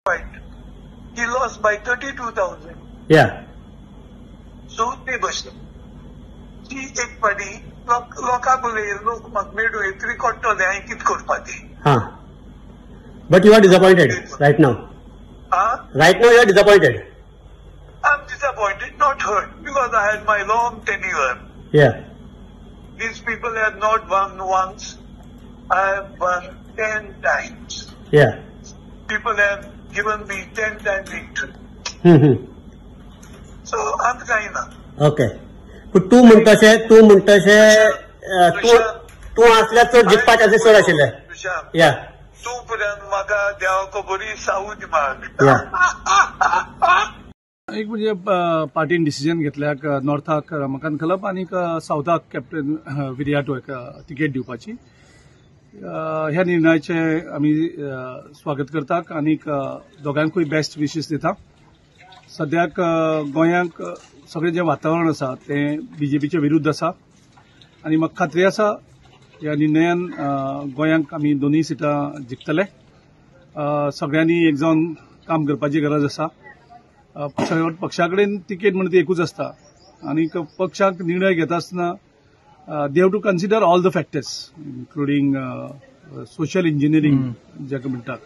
Fight. He lost by 32,000. So ते भशेन ती एक फावटी लोकांक उलय, लोक म्हाका मेळूं तरी कळटलें हांवें कितें करपा तें. हा, but you are disappointed right now? Ah? Right now you are disappointed? I'm disappointed, not hurt, because I had my long tenure. These people have not won once. I have won 10 times. People have given me 10 times victory. So, आतां कांय ना. Okay, पूण तूं म्हणटशें, तूं म्हणटशें, तूं तूं आसल्यार चड जिखपा चान्सीस चड आशिल्ले. तुषार, तूं पर्यंत म्हाका देवाको बरी सावूद माग. एक म्हणजे पार्टीन डिसिजन घेतल्याक नॉर्थाक रमाकांत खलप आनी सावथाक कॅप्टन विरियाटो हाका तिकेट दिवपाची. ह्या निर्णयाचे आमी स्वागत करतात आनी दोगांकूय बेस्ट विशीस दिता. सद्याक गोंयांक सगळें जें वातावरण आसा तें बीजेपीच्या विरुद्ध आसा आनी म्हाका खात्री आसा, ह्या निर्णयान गोंयांक आमी दोनूय सिटां जिखतले. सगळ्यांनी एक जावन काम करपाची गरज आसा. पक्षा कडेन तिकेट म्हणटा ती एकूच आसता आनी पक्षाक निर्णय घेता आसतना they have to consider all the factors, including social engineering जाका म्हणटात,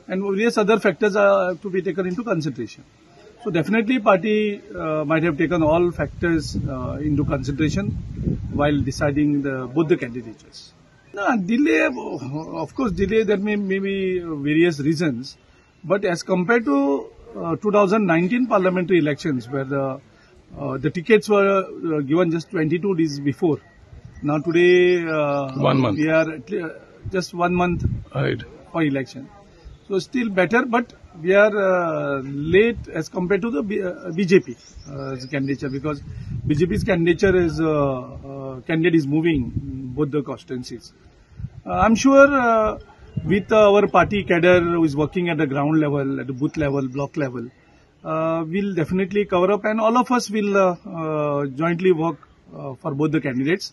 and various other factors are to be taken into consideration. So definitely party might have taken all factors into consideration while deciding the both the candidatures. No, delay, of course, delay, there may be various reasons, but as compared to 2019 parliamentary elections, where the tickets were given just 22 days before. Now today, One month. we are at just one month for election. So still better, but we are late as compared to the BJP candidature, because BJP's candidature is candidate is moving in both the constituencies. I'm sure with our party cadre who is working at the ground level, at the booth level, block level, we'll definitely cover up and all of us will jointly work for both the candidates.